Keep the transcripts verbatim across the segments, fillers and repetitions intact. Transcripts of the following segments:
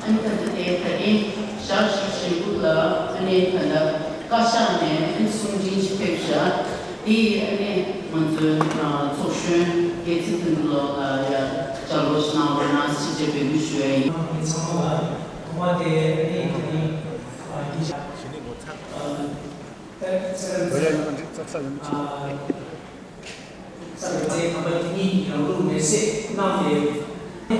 ཨ་ནི་ད་ལྟ་དེ་ད་ནི་ཞག་བཞི་བཞི་དགུ་ལ་ཨ་ནི་ད་ལྟ་བཀའ་ཤག་ནས་ཨ་ནི་གསུང་འཕྲིན་ཞིག་ཕེབས་ཤག་དེ་ཨ་ནི་ང་ཚོའི་ཚོགས་གཞོན་རྒྱལ་རྩེ་མཐོན་པོ་ལགས་ལ་ཡང་ལྗགས་ཀློག་ཞིག་གནང་རོགས་གནང་ཞེས་བཅས་འབོད་སྐུལ་ཞུ་ཡ་ཡིན། ཚང་མ་ལ་ཐོག་མ་དེ་ཨ་ནི་ད་ནི་ཨ་ཡིན་ཤག་ཨ་ད་ཚེ་རིང་ཚེ་རིང་ཨ། ས་ཡོད་ཚེ་དམ་པ་དེ་ཉིད་ཀྱི་རང་ལུགས་མེར་སྲེག་གནང་སྟེ།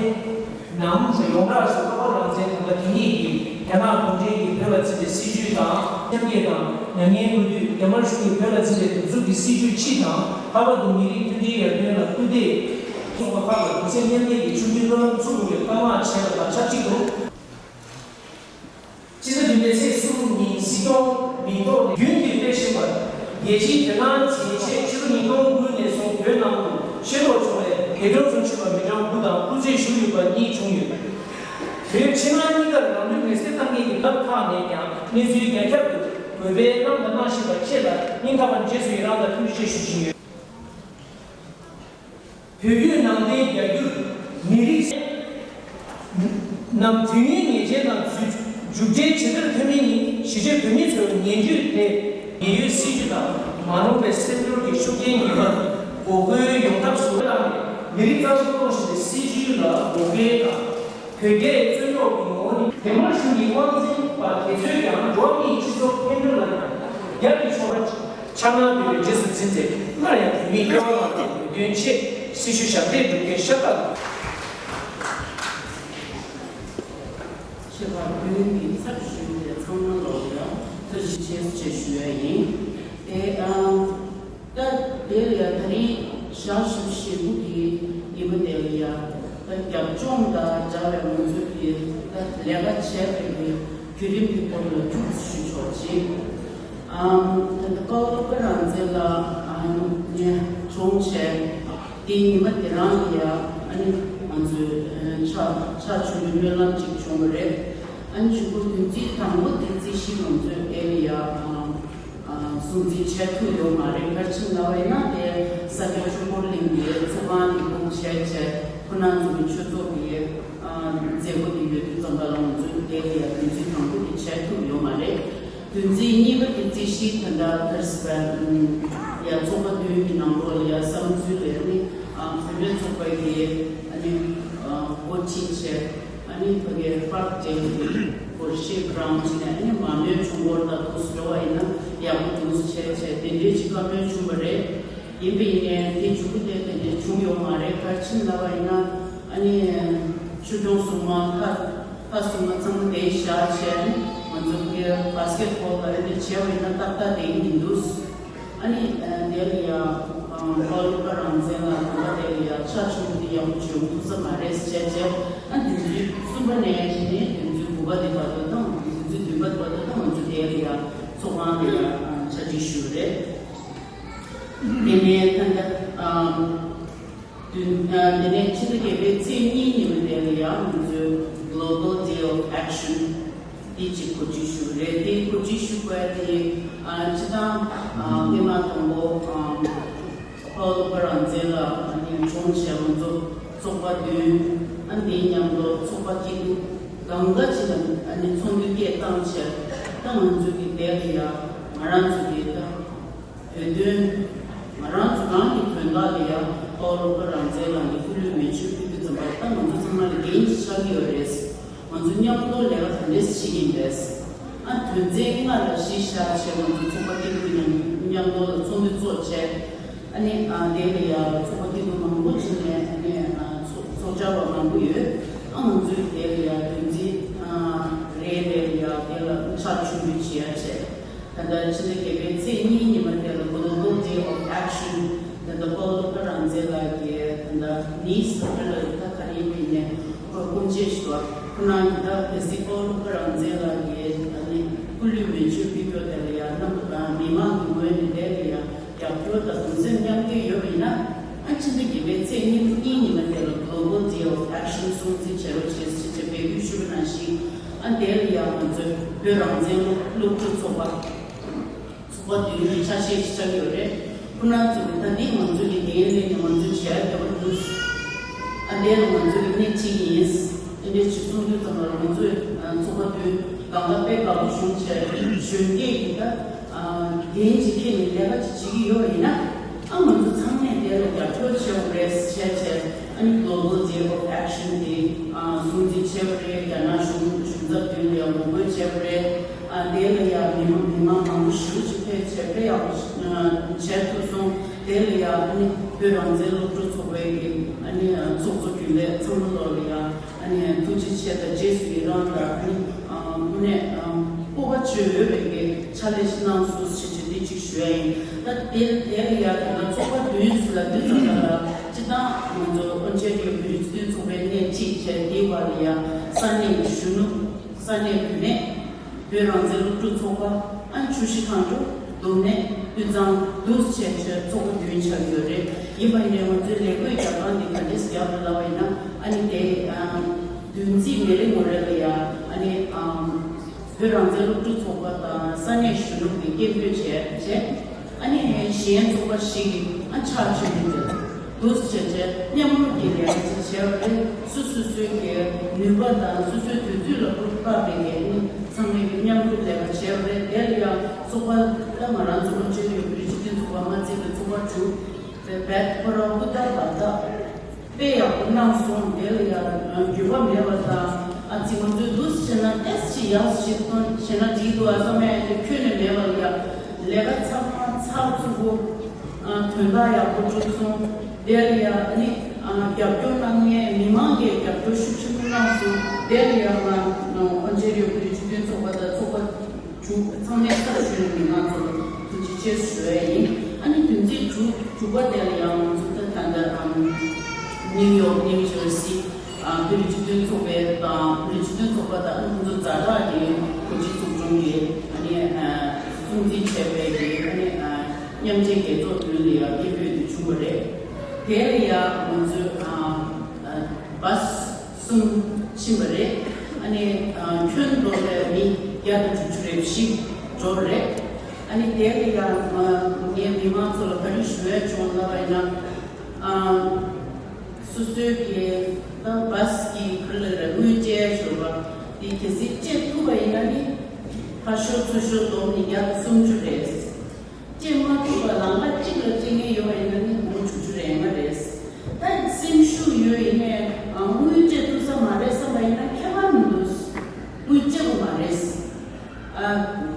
ནམ་ཡོངས་གྲགས་སུ་ཀློག་པ་རང་བཙན་དམ་པ་དེ་ཉིད་ཀྱིས་རྒྱ་ནག་གུང་ཁྲན་གྱིས་བོད་ལ་བརྩིས་པའི་སྲིད་བྱུས་དང་། མཉམ་སྐྱེད་དང་མྱ་ངན་གུས་འདུད། རྒྱ་དམར་གཞུང་གིས་བོད་ལ་བརྩིས་པའི་གདུག་རྩུབ་ཀྱི་སྲིད་བྱུས་སྤྱི་དང་། ལྷག་པར་དུ་མི་རིགས་མཐུན་སྒྲིལ་ཡར་ཐོན་ལ་སྐུལ་འདེད། ཚོགས་པ་ཁག་ལ་གདུང་སེམས་མཉམ་སྐྱེད་ཀྱི་ཆུ་འདྲེན་སྨོན་ལམ་ཚུགས་དགོས་པའི་བཀའ་མངགས་བྱས་པ་དང་ཆབས་ཅིག་ཏུ། ཕྱི་ཟླ་བདུན་པའི་ཚེས་གསུམ་ཉིན་སྲིད་སྐྱོང་མིང་ཐོག་ནས་རྒྱུན་དུ་སྤེལ་བཞིན་པ། རྒྱལ་སྤྱིའི་བོད་ནང་མཛད་རྗེས། ཕྱི་ལོ་ཉིས་སྟོང་དགུ་ནས་བཟུང་བོད་ནང་དུ་ཤེས་རྟོགས་བྱུང་བའི་འདས་གྲོངས་སུ་ཕྱིན་པ་མི་གྲངས་དགུ་དང་སྐུ་ཚེ་བཞུགས་ཡོད་པ་གཉིས་བྱུང་ཡོད། བོད་ཕྱི་ནང་གཉིས་ཀར་རང་ལུས་མེར་སྲེག་བཏང་མཁན་གྱི་སྟབས་ཁག་ནས་ཀྱང་གནས་ཚུལ་རྒྱ་ཁྱབ་ཏུ་འགོད་སྤེལ་གནང་དང་གནང་བཞིན་པ་བཅས་ལ་སྙིང་ཐག་པ་ནས་རྗེས་སུ་ཡི་རང་དང་ཐུགས་རྗེ་ཆེ་ཞུ་བཞིན་ཡོད། བོད་བརྒྱུད་ནང་བསྟན་རྒྱ་སྒྱུར། མི་རིགས་རྣམས་དུས་ཡུན་ངེས་ཅན་དང་མཇུག་འབྲས་ཇི་ལྟར་ཐོན་མིན་ནི་གཞིས་བྱེས་བོད་མི་ཚོའི་ངན་ཇུས་ཏེ། ཉེན་གཡོལ་སྲིད་བྱུས་དང་མ་འོངས་པའི་སེམས་ཤུགས་ཀྱི་ཤུགས་རྐྱེན་ངེས་པར་འགོག་རྒོལ་ཡོང་ཐབས་སུ་བཏང་ནས། མི་རིགས་རྩ་འཛུགས་གཏོང་བཞིན་པའི་སྲིད་བྱུས་ལ་འགོག་རྐྱེན་དང་། བོད་རྒྱའི་རྩོད་རྙོག་གི་ངོ་བོ་ནི། མི་དམངས་གཞུང་གི་དབང་འཛིན་པ་དེ་ཚོས་ཀྱང་འགྲོ་བ་མིའི་སྤྱི་ཚོགས་འཕེལ་འགྲིབ་ལ་ཡང་རྒྱབ་ཀྱི་ཕྱོགས་འཆར་སྣང་འདོན་པའི་རྗེས་སུ་འཛིན་ཏེ། སླར་ཡང་བོད་མིའི་སྐྱོ་བ་ལངས་ཏེ་བོད་དོན་ཆེད་སྲི་ཞུ་ཞབས་འདེགས་སྒྲུབ་མཁན་ཤ་སྟག་ཁྱད་པར་བོད་ཀྱི་ཚབ་ཞུས་པའི་ཚང་མ་ལ་ཡང་ཐུགས་རྗེ་ཆེ་ཞེས་ཞུ་ཡ་ཡིན། དེ་ཨང་། ད་དེ་ལ་ཡང་ད་རིང་ཞག་བཞི་བཅུ་ཞེ་དགུ་གི་ཉིན་མོ་དེ་ལ་ཡང་ད་རྒྱབ་ལྗོངས་དང་སྦྱར་བའི་ང་ཚོ་གི་ད་ལས་ཀ་བྱས་པའི་གི་བརྒྱུད་རིམ་གྱི་སྐོར་ལ་ཐུགས་ཞུ་ཆོག་ཅིང་། ཨམ་ད་ད་ཀའོ་ལོ་པ་རང་བཙན་ལ་ཨམ་ངས་གྲོངས་བྱས་དེ་ཉི་མ་དེ་རང་ལ་ཡང་ཨ་ནི་ང་ཚོའི་ཕྱག་ཕྱག་ཕྱིད་པའི་སྨོན་ལམ་ཅིག་བྱུང་བ་རེད། ཨ་ནི་གཞུག་གུ་བདུན་ཚིགས་དང་པོ་དེ་རྩིས་གཞི་ང་ཚོའི་དེ་ལ་ཡང་ཨམ། སྲུང་བརྩི་བྱེད་ཐུབ་ཡོད་མ་རེད། ག་རེ་ཡིན་ལབ་པ་ཡིན་ན་དེ་ས་སྐྱ་ཆོས་འཁོར་གླིང་གི་ཚོགས་ཁང་ནས་སྒུག་བྱས་བྱས་ཁོ་ན་ཚོ་གི་ཆོས་ཚོགས་ཀྱི་མཛད་སྒོ་དེ་ཡོད་དུས་ཙམ་པ་ལ་ང་ཚོས་དེ་ལ་ཡང་བདུན་ཚིགས་དང་པོ་དེ་བྱེད་ཐུབ་ཡོད་མ་རེད། བདུན་ཚིགས་གཉིས་པ་དེ་རྩིས་གཞི་ད་ལྟ་ག་རེ་ཟེར་བ་ཡ་ཚོགས་པ་བདུན་གྱི་ནང་ལོགས་ལ་ཡ་བསམ་ཚུལ་ལས་ནི་བུད་མེད་ཚོགས་པ་གི་ཨ་ནི་འགོ་ཁྲིད་བྱས། ཨ་ནི་ཕ་གིའི་པར་ཅན་གྱི་སྐོར་ཞིབ་རང་བྱས་ནས་ཨ་ནི་མ་རྨོས་ཆུ་འཁོར་དང་དུས་སུ་འགྲོ་བ་ཡིན་ན་ཡག་པོ་དུས་སུ་བྱས་བྱས་དེ་འདྲའི་ཅིག་བཀའ་མོལ་བྱུང་བ་རེད། ཡིན་པ་ཡིན་ནའི་དེ་མཇུག་གུ་དེ་དེ་འདྲའི་བྱུང་ཡོད་མ་རེད། ག་རེ་ཡིན་ལབ་པ་ཡིན་ན་ཨ་ནི་ཆོས་སྐྱོང་སྲུང་མ་ལྷ་ལྷ་སྲུང་མ་ཚང་མ་དེ་བཞག་བྱས་ཨ་ནི་ང་ཚོ་གི་བྷ་སི་ཀེ་ཊི་བྷོལ་དང་ཨ་ནི་བྱས་པ་ཡིན་ན་ཏག་ཏག་དེ་ཡིན་མི་འདུག་ཨ་ནི་དེ་ལ་ཡ་ཀའོ་ལོ་པ་རང་བཙན་ལ་ད་ལྟ་དེ་ལ་ཡ་ཕྱག་ཕྱིད་པོ་དེ་ཡག་པོ་བྱུང་ཐུབ་ས་མ་རེད་ཟེར་བྱས་བྱས། ཨ་བདུན་ཚིགས་གསུམ་པ་ནས་བྱས་ནས་བདུན་ཚིགས་དགུ་པ་དེ་བར་དུ་དང་བདུན་ཚིགས་བདུན་པ་བར་དུ་དང་ང་ཚོ་དེ་ལ་ཡ་ཚོགས་ཁང་དེ་ལ་ཕྱག་བྲིས་ཞུས་རེད། དེ་ནས་ད་ལྟ་བདུན་དེ་ནས་ཕྱི་ཟླ་བརྒྱད་པའི་ཚེས་གཉིས་ཉིན་མོ་དེ་ལ་ཡ་ང་ཚོའི་Global Day of Action དེ་གཅིག་གོ་སྒྲིག་ཞུས་རེད། དེ་གོ་སྒྲིག་ཞུ་དགོས་དེ་སྤྱི་བཏང་སྐྱེས་མ་དང་པོ་ཀའོ་ལོ་པ་རང་བཙན་ལགས་ཨ་ནི་གྲོངས་བྱས་ང་ཚོ་ཚོགས་པ་བདུན་ཨ་ནི་དེའི་མཉམ་དུ་ཚོགས་པ་སྐྱིད་སྡུག་གང་ག་ཅིག་ལ་ཨ་ནི་ཚོགས་འདུ་སྐད་བཏང་བྱས་ད་ང་ཚོ་གི་དེ་ལ་ཡ་ང་རང་ཚོ་གི་ད། བོད་དོན། ང་རང་ཚོ་རང་གི་དོན་དག་ལ་ཡང་ཀའོ་ལོ་པ་རང་བཙན་ལགས་ཀྱི་སྐུ་ལུས་མེ་མཆོད་ཕུལ་དུས་ཙམ་པ་ད་ང་ཚོ་ཚང་མ་ལ་འགན་ཅིག་ཆགས་ཀྱི་ཡོད་རེད། ང་ཚོ་མཉམ་དུ་ལས་ཀ་ག་འདྲས་བྱེད་ཀྱི་ཡིན་པས། ཨ་དོན་ཚན་ལྔ་ལ་གཞི་བཞག་བྱས་ང་ཚོ་ཚོགས་པ་སྐྱིད་སྡུག་མཉམ་མཉམ་དུ་ལ་ཚོགས་འདུ་ཚོགས་བྱས། ཨ་ནི་ཨ་དེ་ལ་ཡང་ཚོགས་པ་སྐྱིད་སྡུག་མང་པོ་ཅིག་ནས་ཨ་ནི་ཨ་ཚོགས་ཚོགས་བཅར་བ་མང་པོ་ཡོད། ཨ་ ང་ཚོས་དེ་ལ་ཡང་བདུན་ཚིགས་རེ་རེ་ལ་ཡང་དེ་ལ་ཕྱག་མཆོད་འབུལ་བྱེད་ཡ་བྱས། ད་ལྟ་ཕྱི་ཟླ་བརྒྱད་པའི་ཚེས་གཉིས་ཉི་མ་དེ་ལ་Global Day of Action ད་ལྟ་དཔའ་བོ་བློ་དགའ་རང་བཙན་ལགས་ཀྱིས་ད་ལྟ་ནིས་ལ་ད་ག་རེ་ཡིན་ནས་ཁོ་སྐུ་མཆེད་ཞུ་བ་ཁོ་ན་ད་གལ་སྲིད་དཔའ་བོ་བློ་དགའ་རང་བཙན་ལགས་ཀྱིས་ད་ནི་སྐུ་ལུས་མེ་མཆོད་ཕུལ་སྐྱོར་དེ་ལ་ཡང་རྣམ་པ་དང་མི་མང་གི་ངོས་ནས་དེ་ལ་ཡང་རྒྱབ་སྐྱོར་དང་གདུང་སེམས་མཉམ་སྐྱེད་ཡོད་པ་ཡིན་ན། ཨ་ཕྱི་ཟླ་བརྒྱད་པའི་ཚེས་ཉིན་གཉིས་ཉི་མ་དེ་ལ་Global Day of Action སྲུང་བརྩི་བྱེད་རོགས་བྱེད་ཟེར་བྱས་འབོད་སྐུལ་ཞུས་པ་ནང་བཞིན། ཨ་དེ་ལ་ཡང་ང་ཚོའི་བོད་རང་བཙན་སློབ་སློབ་ཕྲུག་ཚོགས་པ་ཚོགས་པ་བདུན་གྱི་ཆ་ཤས་ཤིག་ཆགས་ཀྱི་ཡོད་རེད། ཁོ་ན་ཚོས་ད་འདི་ང་ཚོ་གི་འགན་ལེན་ནས་ང་ཚོས་བྱེད་ཡ་ཡོད་པ་འདུག་ཨ་དེ་ལ་ང་ཚོ་གི་སྣེ་གཅིག་ཡིན། དེ་འདྲས་ཅིག་གསུང་དུས་ཙམ་པ་ལ་ང་ཚོས་ཚོགས་པ་བདུན་གང་ག་དཔེ་དགའ་པོ་བྱུང་བྱས་གཞོན་སྐྱེས་ཀྱི་ད། འགན་ཅིག་འཁྱེར་ནས་ལས་ཀ་ཅིག་བྱེད་ཀྱི་ཡོད་པ་ཡིན་ན། ཨ་ང་ཚོ་ཚང་མས་དེ་ལ་རྒྱབ་སྐྱོར་བྱེད་དགོས་རེད་བྱས་བྱས། ཨ་ནི་Global Day of Action དེ་སྲུང་བརྩི་བྱས་པ་རེད། རྒྱ་ནག་གཞུང་གཞུང་ཚབ་མདུན་ལ་ཡང་ངོ་རྒོལ་བྱས་པ་རེད། དེ་ལ་ཡང་མི་མང་མི་མང་མང་པོ་ཞེ་པོ་ཅིག་ཕེབས་བྱས་དཔེ་ཡག་པོ་བྱས་ཐུབ་སོང་། དེ་ལ་ཡང་ཨ་ནི་བོད་རང་བཙན་སློབ་ཕྲུག་ཚོགས་པའི་གི་ཨ་ནི་ཚོགས་གཙོ་རྒྱུན་ལས་ཚང་མ་ལོག་ལ་ཡང་། ཨ་ནི་ཐུགས་རྗེ་ཆེ་དང་རྗེས་སུ་ཡི་རང་དང་ཨ་ནི་དངོས་གནས་སྤོབས་པ་བྱེད་འོས་པའི་གི་ཕྱག་ལས་ཤིག་གནང་སོང་ཞེས་བྱས་འདི་གཅིག་ཞུ་ཡ་ཡིན། ད་དེ་དེ་ལ་ཡ་དེ་ལ་ཚོགས་པ་བདུན་ཞིག་ལ་འདི་ཙམ་ལ་སྤྱི་བཏང་ང་ཚོ་ཨོན་ཊེ་རི་ཡོ་བོད་རིགས་སྤྱི་མཐུན་ཚོགས་པའི་སྣེ་གཅིག་བྱས་འདིའི་བར་ལ་ཡ་ས་གནས་གཞོན་ནུ་ས་གནས་བུད་མེད། བོད་རང་བཙན་སློབ་ཕྲུག་ཚོགས་པ། ཨ་ཆུ་བཞི་སྒང་དྲུག་རྡོ་སྣེ་དབུས་གཙང་འདུག་བྱས་བྱས་ཚོགས་པ་བདུན་ཆགས་ཡོད་རེད། ཡིན་པ་ཡིན་ནའི་ང་ཚོའི་ལས་འགུལ་རྒྱག་སྟངས་འདི་ག་འདྲས་རྒྱབ་ལ་ལབ་པ་ཡིན་ན། ཨ་ནི་དེ་བདུན་ཚིགས་མི་རེ་ངོ་རེ་ལ་ཡ་ཨ་ནི་བོད་རང་བཙན་སློབ་ཕྲུག་ཚོགས་པ་དང་ས་གནས་གཞོན་ནུ་གི་སྐད་འབོད་བྱས་བྱས། ཨ་ནི་གཞན་ཚོགས་པ་ཞིག་གིས་ཨ་ཕྱག་མཆོད་འབུལ་དེ་འདུག་བྱས་བྱས་མཉམ་རུབ་ཀྱིས་ལས་ཀ་ཅིག་བྱས་པ་རེད། སུ་སུ་སུའི་གི་ནུས་པ་དང་སུ་སུའི་དུས་ཚོད་ལ་ཧུར་ཐག་པའི་གི་ཨ་ནི་ཚང་མས་ཀྱི་མཉམ་རུབ་ལས་ཀ་བྱས་པ་རེད། དེ་ལ་ཡང་ཚོགས་པ་ད་ང་རང་ཚོ་ཨོན་ཊེ་རི་ཡོ་བོད་རིགས་སྤྱི་མཐུན་ཚོགས་པ་མ་ཚད་པའི་ཚོགས་པ་དྲུག་བེད་ཁོ་རང་ཧུར་ཐག་པ་དག་དཔེ་ཡག་པོ་གནང་སོང་། དེ་ལ་ཡང་འགྱུར་བ་མེད་པ་དང་། ཨ་ཙི་ང་ཚོས་འདུག་བྱས་ན་ཏོག་ཙམ་ཡག་ཞིག་ཐོན་བྱས་ན་འགྲིག་འདུག་ཨ་བསམ་ཡ་དེ་ཁྱོན་ནས་མེད་པ་ལ་ཡང་ལས་ཀ་ཚང་མ་ཚགས་ཚུད་པོ་དོན་དག་ཡག་པོ་གྲུབ་སོང་། དེ་ལ་ཡང་ཨ་ནི་རྒྱབ་སྐྱོར་གནང་མཁན་མི་མང་གིས་རྒྱབ་སྐྱོར་ཤུགས་ཆེན་པོ་གནང་སོང་། དེ་ལ་ཡང་ང་ཨོན་ཊེ་རི་ཡོ་བོད་རིགས་སྤྱི་མཐུན་ཚོགས་པ་དང་ཚོགས་པ་དྲུག་ཚང་མའི་ཚབ་ཞུས་ནས་ང་ཚོར་ཐུགས་རྗེ་ཆེ་ཞུ་ཡ་ཡིན། ཨ་ནི་བདུན་ཚིགས་དྲུག་དྲུག་པ་དེ་ལ་ཡང་ང་ཚོ་ད་ད་ལྟ་ཨམ་ནིའུ་ཡོག་ནིའུ་ཇར་སི་ཨ་བོད་རིགས་སྤྱི་མཐུན་ཚོགས་པའི་དང་བོད་རིགས་སྤྱི་མཐུན་ཚོགས་པ་དང་ཨ་ནི་ང་ཚོ་ཛ་དྲག་གི་གོ་སྒྲིག་ཚོགས་ཆུང་གི་ཨ་ནི་ཨ་སྲུང་བརྩི་བྱས་པའི་གི་ཨ་ནི་ཨ་མཉམ་འབྲེལ་རྒྱལ་ཚོགས་མདུན་ལ་ཡང་སྐད་འབོད་དེ་བྱུང་བ་རེད། དེ་ལ་ཡང་ང་ཚོས་ཨ་ཨ་བཱས་གསུམ་ཕྱིན་པ་རེད། ཨ་ནི་ཨ་ཁྱོན་བསྡོམས་པའི་མི་བརྒྱ་དང་དྲུག་ཅུ་རེ་བཞི་འགྲོ་བ་རེད། ཨ་ནི་དེ་ལ་ཡང་ང་ངས་མི་མང་ཚོ་ལ་ག་རེ་ཞུ་ཡ་བྱུང་ལབ་པ་ཡིན་ན། ཨ་སོ་སོའི་གི་ད་བཱས་ཀྱི་ག་རེ་ལབ་རེད། དངུལ་སྤྲད་ཡ་ཞུ་བ་དེ་གལ་སྲིད་སྤྲད་ཐུབ་པ་ཡིན་ན་ནི་ཁ་ཤོར་ཚུར་ཤོར་བསྡོམས་ནས་བརྒྱ་དང་སུམ་ཅུ་རེད། སྤྲད་མ་ཐུབ་པ་ལམ་ཁ་གཅིག་ལ་སྤྲད་མཁན་ཡོད་པ་ཡིན་ན་ནི་སྒོར་དྲུག་ཅུ་རེ་ལྔ་རེད། ད་སེམས་ཤུགས་ཡོད་ཡིན་ནའི་ཨ་དངུལ་སྤྲད་ཐུབ་ས་མ་རེད་བསམ་པ་ཡིན་ན་ཁྱད་པར་མི་འདུག་དངུལ་སྤྲད་དགོས་མ་རེད། ཨ་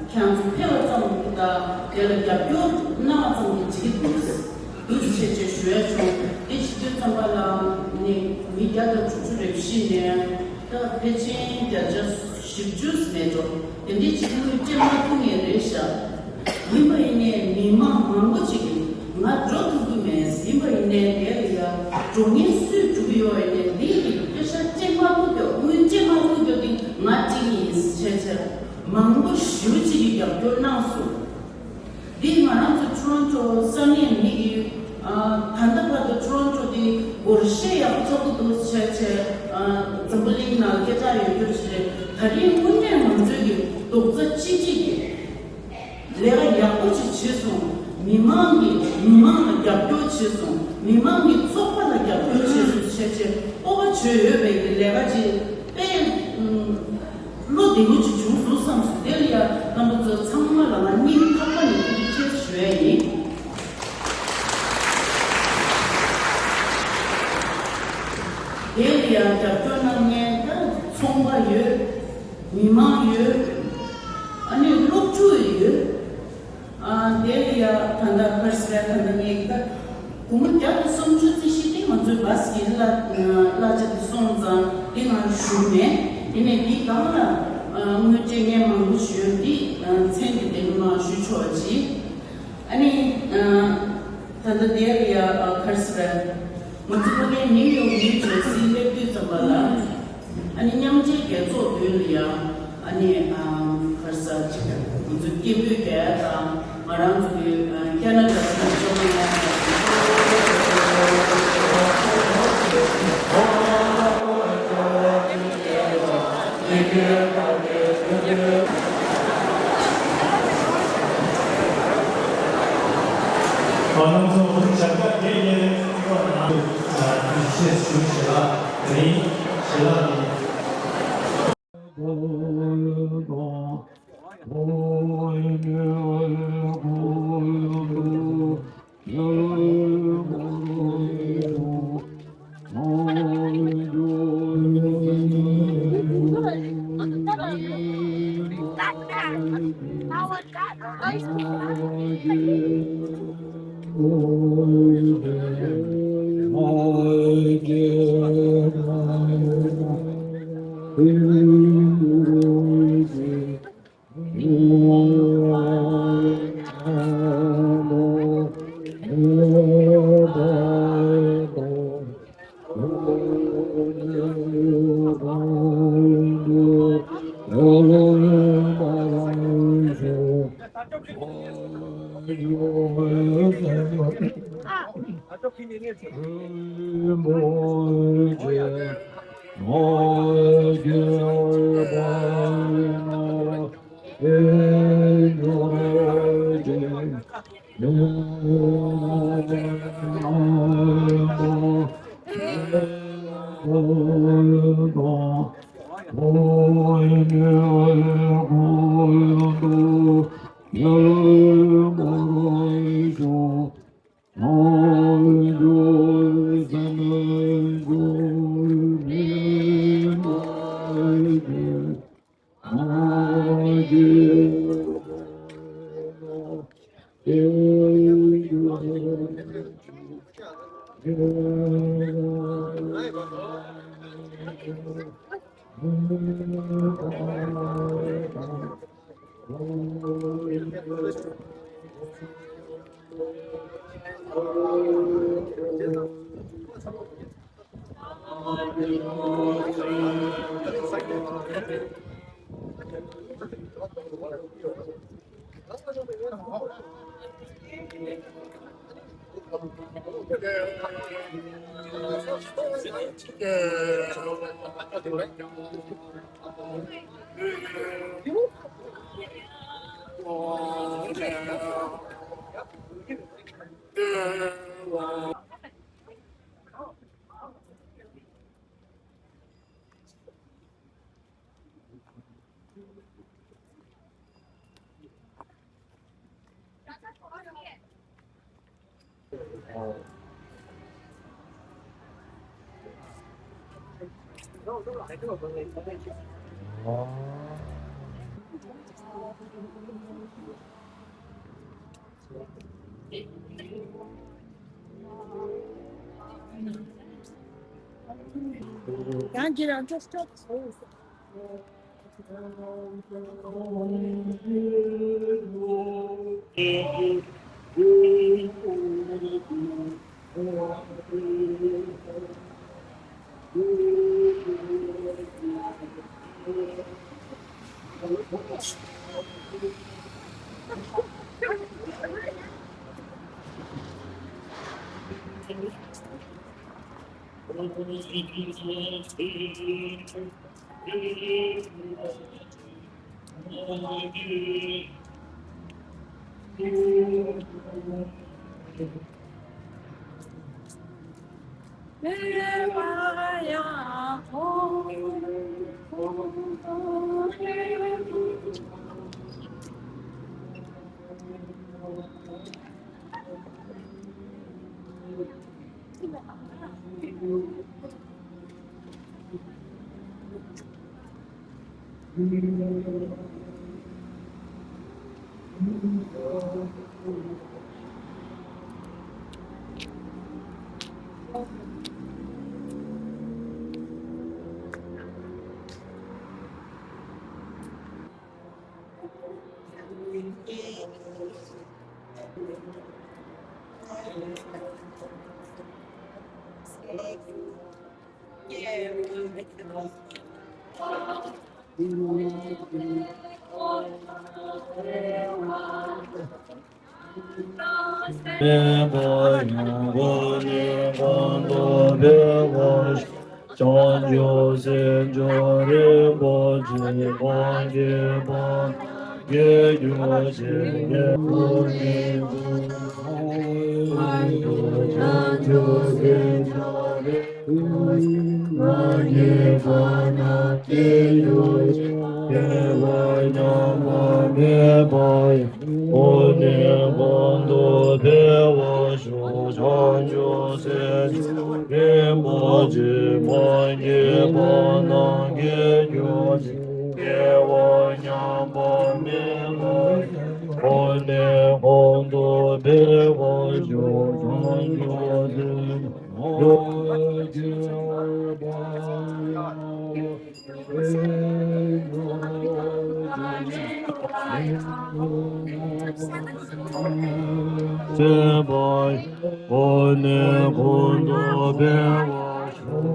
ཁྱེད་ཚོ་ཕེབས་པ་ཙམ་དང་དེ་ལ་རྒྱབ་སྐྱོར་གནང་བ་ཙམ་གྱིས་འགྲིག་གི་འདུག་འདུག་ཟེར་བྱས་ཞུ་ཡ་བྱུང་། དེ་བྱེད་དུས་ཙམ་པ་ལ་ནི་མི་བརྒྱ་དང་དྲུག་ཅུ་རེ་བཞི་ནས་ད་ཕལ་ཆེར་བརྒྱ་ཆ་བཞི་བཅུ་མེད་འགྲོ། དེ་འདྲའི་ཅིག་དངུལ་སྤྲད་མ་ཐུབ་ངེས་རེད་ཤག་ཡིན་པ་ཡིན་ནའི་མི་མང་མང་པོ་ཅིག་གིས་ང་འགྲོ་ཐུབ་ཀྱི་མེད། ཡིན་པ་ཡིན་ནའི་དེ་ལ་ཡ་འགྲོ་མཁན་སུས་སྒྲུབ་ཀྱི་ཡོད་ཡིན་ནའི་འདི་ཡི་སྐད་ཆ་སྤྲད་མ་ཐུབ་ཀྱི་དངུལ་སྤྲད་མ་ཐུབ་ཀྱི་འདི་ང་སྤྲད་ཀྱི་ཡིན་ཟེར་བྱས་མང་པོ་ཞེ་པོ་ཅིག་གིས་རྒྱབ་སྐྱོར་གནང་སོང་། འདི་ང་རང་ཚོ་ཊོ་རོན་ཊོ་ས་གནས་མི་གི་ཨ་ད་ལྟ་བར་དུ་ཊོ་རོན་ཊོ་འདི་སྒོར་གཞས་ཡག་པོ་ཆགས་ཀྱི་འདུག་བྱས་བྱས་ཨ་འཛམ་བུ་གླིང་ནང་སྐད་གྲགས་ཡོད་རྒྱུ་ཞིག་རེད། ད་རིང་དངོས་གནས་ང་ཚོའི་གི་རྡོག་རྩ་གཅིག་སྒྲིལ་གྱིས་ལས་ཀ་ཡག་པོ་ཅིག་བྱས་སོང་། མི་མང་གི་མི་མང་ལ་རྒྱབ་སྐྱོར་བྱས་སོང་། མི་མང་གི་ཚོགས་པ་ལ་རྒྱབ་སྐྱོར་བྱས་སོང་བྱས་བྱས་སྤོབས་པ་བྱོས་ཡོད་པའི་གི་ལས་ཀ་ཅིག་དཔེ་ཨུམ། བློ་བདེ་མོ་ཅིག་བྱུང་སོང་བསམ་སོང་། དེ་ལ་ཡ་རྣམ་པ་ཚོ་ཚང་མ་ལ་ང་སྙིང་ཐག་པ་ནས་ཐུགས་རྗེ་ཆེ་ཞུ་ཡ་ཡིན། དེ་ལ་ཡ་རྒྱབ་སྐྱོར་གནང་མཁན་ད་ཚོང་པ་ཡོད། མི་མང་ཡོད། ཨ་ནི་སློབ་ཕྲུག་ཡོད། ཨ་དེ་ལ་ཡ་ད་ལྟ་ཕར་སི་ལ་ད་ལྟ་ངས་ད་སྒོར་མོ་བརྒྱ་དང་སུམ་ཅུ་རྩིས་གཞི་དེ་ང་ཚོའི་བཱས་ཀྱི་གླ་གླ་ཆ་དེ་སོང་ཙང་། ང་ཞུ་མེད། ཡིན་ནའི་འདི་སྒང་ལ་ཨ་དངོས་འབྲེལ་ངས་མང་པོ་ཞུ་ཡོད། འདི་ཨ་མཚན་གྱི་དེ་མ་ཞུ་ཆོག་ཅིག་ཨ་ནི་ཨ་ད་ལྟ་དེ་ལ་ཡ་ཨ་ག་རེ་ཟེར། ང་ཚོ་ཕ་གིའི་ནིའུ་ཡོག་ནིའུ་ཇར་སི་སླེབས་དུས་ཙམ་པ་ལ་ཨ་ནི་མཉམ་འབྲེལ་རྒྱལ་ཚོགས་མདུན་ལ་ཡ་ཨ་ནི་ཨ་ག་རེ་ཟེར་ཅིག་ང་ཚོའི་སྐད་འབོད་རྒྱག་ཡ་དང་། ང་རང་ཚོའི་ཁ་ན་ཌ་དང་ཇར་མ་ནི། ང་རང་ཚོ་བྱ་དགའ་དེ་ཡིན་ཐོག་ནང་དུ་ཞེས་ཞུ་ཞེས་ལ་རིང་ཞེས་ལ་རིང་། མེད་པ་ཡང་གོང་ནས་གོང་དུ་འཕེལ་བར་ཤོག་བྱང་ཆུབ་སེམས་མཆོག་རིན་པོ་ཆེ་མ་སྐྱེས་པ་སྐྱེ་གྱུར་ཅིག་སྐྱེས་བུ་ནི་བྱང་ཆུབ་སེམས་མཆོག་རིན་པོ་ཆེ་མ་སྐྱེས་པ་རྣམས་སྐྱེ་གྱུར་ཅིག་སྐྱེས་པ་ཉམས་པ་མེད་པ་ཡང་གོང་ནས་གོང་དུ་འཕེལ་བར་ཤོག་བྱང་ཆུབ་སེམས་མཆོག་རིན་པོ་ཆེ་མ་སྐྱེས་པ་རྣམས་སྐྱེ་གྱུར་ཅིག་སྐྱེས་པ་ཉམས་པ་མེད་པ་ཡང་གོང་ནས་གོང་དུ་འཕེལ་བར་ཤོག་བྱང་ཆུབ་སེམས་མཆོག་སྐྱེས་པ་ཉམས་པ་སེམས་དཔའ་གོང་ནས་གོང་དུ་འཕེལ་བར་ཤོག་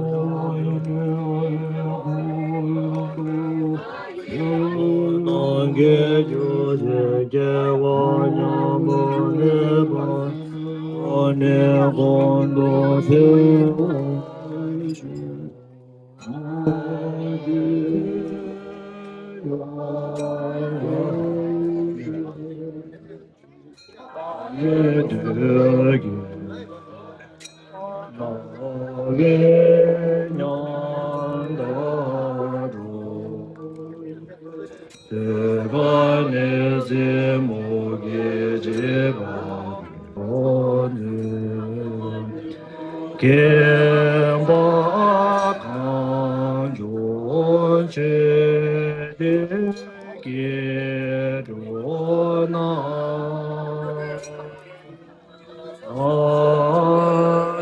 ནང་གི་རྒྱུ་ཞིག་སྐྱེ་བ་ཉམས་པ་མེད་པ་གོང་ནས་གོང་དུ་འཕེལ་བར་ཤོག་མཁྱེན་པ་གང་བྱུང་ཆོས་ཀྱི་སྐྱེ་འགྲོ་ན།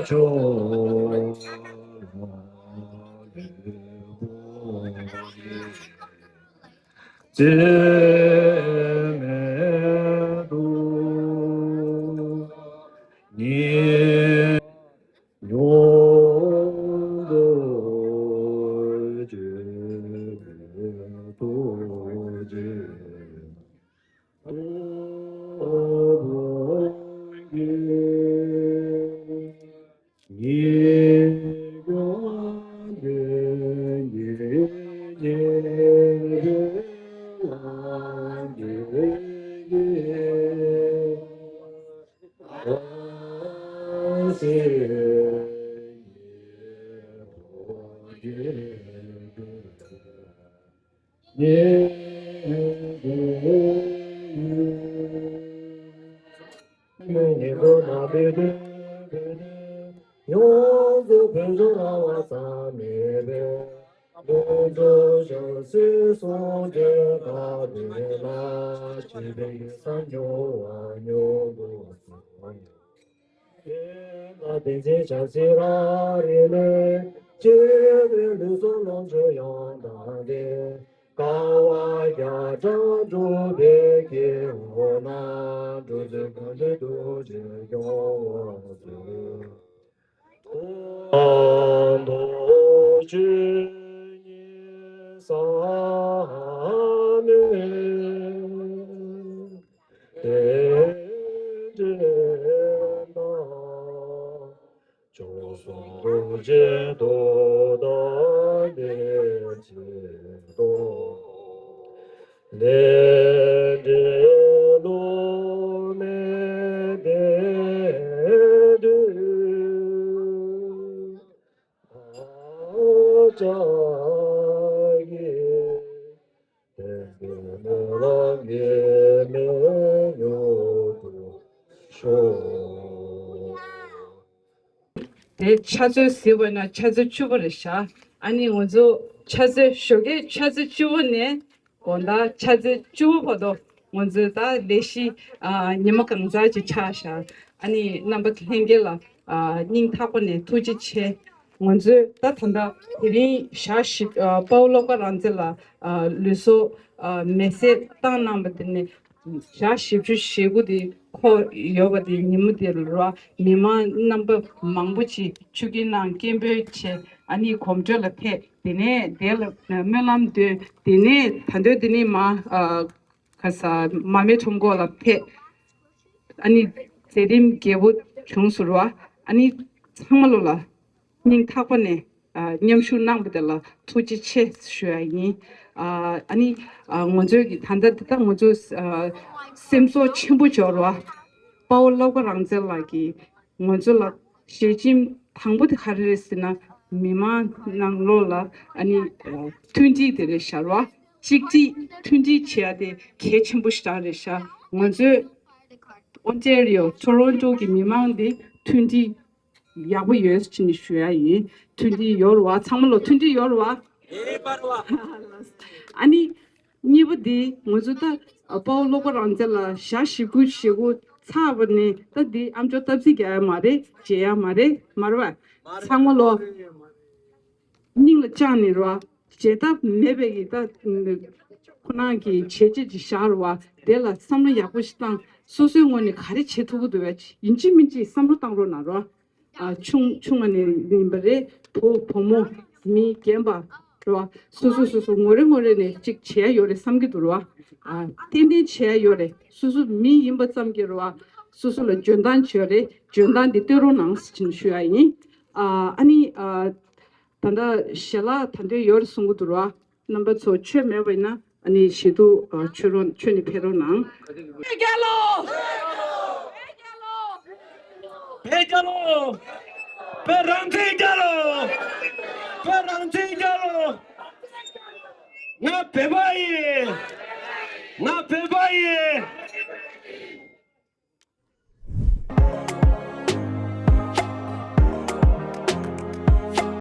ཆོས་ལ་ལུས་པོ་ཡིས། ཚད་མེད་དུ་ཉེ་ཡོང་དུ་བྱེད་དུ་བྱེད། ཉེ་དུ་ན་བེ་དུ་བེ་དུ་ཡོངས་སུ་བོད་ལྗོངས་ར་བ་ས་མེད་པའི་ལོངས་སྤྱོད་ཞིང་སྲིད་གསུམ་གྱི་བདག་དེ་ལ་སྤྱི་དཔལ་གྱི་སངས་རྒྱས་པ་མྱུར་དུ་གསལ། ཡེ་ན་བསྟན་འཛིན་ཞབས་སྲིད་རང་རིགས་ལས། སྐྱེས་པའི་ལུས་སྲོག་ལོངས་སྤྱོད་ཡང་དག་ལྡན། དཀའ་བ་བརྒྱ་ཕྲག་སྒྲུབ་པའི་སྐྱེ་བོ་རྣམས། འགྲོ་ཚུལ་གང་འདུལ་ཐུགས་རྗེས་སྐྱོང་བར་མཛོད། ཐོག་མཐའ་བཅུ་གཉིས་ས་གནས། རྟེན་འབྲེལ་དང་། བཅུ་གསུམ་རྡོ་རྗེ་ཐོག་མཐའ་གཉིས་ཆེན་ཐོག་ལས་འབྲས་བསླུ་མེད་བདེན་མཐུ། བདག་ཅག་གི་དེ་ཕྱག་ཚོད་གཟིགས་པ་ན་ཕྱག་ཚོད་བཅུ་པ་རེད་ཤག་ཨ་ནི་ང་ཚོ་ཕྱག་ཚོད་ཞོགས་ཀའི་ཕྱག་ཚོད་བཅུ་པ་ནས་དགོང་དག་ཕྱག་ཚོད་བཅུ་པ་བར་དུ་ང་ཚོའི་ད་ལས་གཞི་ཨ་ཉི་མ་གང་ཚར་ཅིག་ཆགས་ཤག་ཨ་ནི་རྣམ་པ་ལྷན་རྒྱས་ལ་ཨ་སྙིང་ཐག་པ་ནས་ཐུགས་རྗེ་ཆེ། ང་ཚོས་ད་ད་ལྟ་དེ་རིང་ཞག་བཞི་ཨ་དཔའ་བོ་བློ་དགའ་རང་བཙན་ལགས་ཨ་ལུས་སྲོག་ཨ་མེ་བསྲེགས་བཏང་གནང་བ་དེ་ནས་ ཞག་བཞི་བཅུ་ཞེ་དགུ་དེ་འཁོར་ཡོད་པ་དེ་ཉིན་མོ་དེ་ལ་རོ། མི་མང་རྣམ་པ་མང་པོ་ཅིག་ཆུ་རྐྱེན་ནང་སྐད་འབོད་བྱས། ཨ་ནི་གོམ་བགྲོད་ལ་ཕེབས། དེ་ནས་དེ་ལ་སྨོན་ལམ་འདོན། དེ་ནས་ད་འདོད་དེ་ནས་མ་ཨ་ག་ས་མར་མེ་ཁྲོམ་སྐོར་ལ་ཕེབས། ཨ་ནི་མཛད་རིམ་རྒྱས་པོ་བྱུང་སོང་རོ། ཨ་ནི་ཚང་མ་ལོ་ལ་སྙིང་ཐག་པ་ནས་ཨ་མཉམ་ཞུགས་གནང་བ་དེ་ལ་ཐུགས་རྗེ་ཆེ་ཞུ་ཡ་ཡིན། ཨ་ཨ་ནི་ཨ་ང་ཚོའི་གི་ད་ལྟ་འདི་དག་ང་ཚོ་ཨ་སེམས་གསོ་ཆེན་པོ་འབྱོར་བ། དཔའ་བོ་བློ་དགའ་རང་བཙན་ལགས་ཀྱིས་ང་ཚོ་ལ་ཞལ་ཆེམས་དང་པོ་དེ་ག་རེ་རེད་ཟེར་ན། མི་མང་ནང་ལོགས་ལ་ཨ་ནི་ཨ་མཐུན་སྒྲིལ་དེ་རེད་ཤག་རོ། གཅིག་སྒྲིལ་མཐུན་སྒྲིལ་བྱེད་ཡ་དེ་གལ་ཆེན་པོ་ཞེ་དྲག་རེད་ཤག་ང་ཚོའི་ཨོན་ཊེ་རི་ཡོ་ཊོ་རོན་ཊོ་གི་མི་མང་དེ་མཐུན་སྒྲིལ་ཡག་པོ་ཡོད་ཅེས་ནས་ཞུ་ཡ་ཡིན། མཐུན་སྒྲིལ་ཡོད་རེད་བ། ཚང་མ་ལོ་མཐུན་སྒྲིལ་ཡོད་རེད་བ། ཨ་ནི་གཉིས་པ་དེ་ང་ཚོ་ད་དཔའ་བོ་བློ་དགའ་རང་བཙན་ལགས་ཞག་བཞི་དགུ་ཞེ་དགུ་ཚར་བ་ནས་ད་འདི་ཨ་མཆོག་སྟབས་གཟིགས་རྒྱག་ཡ་མ་རེད། མཇལ་ཡ་མ་རེད། མ་རེད་བ། ཚང་མ་ལོ་སྙིང་ལ་བཅངས་ནས་རོ། བྱེད་ཐབས་མེད་པའི་གི་ད་ཁོ་རང་གི་བྱས་རྗེས་ཅིག་བཞག་རོ་བ། དེ་ལ་བསམ་བློ་ཡག་པོ་ཞིག་བཏང་། སོ་སོའི་ངོས་ནས་ག་རེ་བྱེད་ཐུབ་ཀྱི་འདུག་བས། ཡིན་གཅིག་མིན་གཅིག་བསམ་བློ་བཏང་རོགས་གནང་རོགས། ཨ་ཆུང་ཆུང་བ་ནས་ཡིན་པ་རེད། བུ་བུ་མོ་མི་རྒན་པ་རོ། སོ་སོ་སོ་སོ་ངོ་རེ་ངོ་རེ་ནས་ཅིག་བྱས་ཡོད་རེད་བསམ་གྱི་འདུག་རོ། ཨ་ཏན་ཏན་བྱས་ཡོད་རེད། སོ་སོ་མི་ཡིན་པ་ཙམ་གྱིས་རོ། སོ་སོ་ལ་འཇོན་ཐང་ཡོད་རེད། འཇོན་ཐང་འདི་སྟོན་རོགས་གནང་ཟེར་ཞུ་ཡ་ཡིན། ཨ་ཨ་ནི་ཨ་ད་ལྟ་ཞལ་ལག་ད་འདོད་ཡོད་རེད་གསུང་གི་འདུག་རོ། རྣམ་པ་ཚོ་ཆོས་མེད་པ་ཡིན་ན་ཨ་ནི་ཞེ་དུ་ཨ་ཆོས་རོགས་ཆོས་ནས་ཕེབས་རོགས་གནང་། བོད་རྒྱལ་ལོ། བོད་རྒྱལ་ལོ། བོད་རང་བཙན་རྒྱལ་ལོ། བོད་རང་བཙན་རྒྱལ་ལོ། ང་བོད་པ་ཡིན། ང་བོད་པ་ཡིན།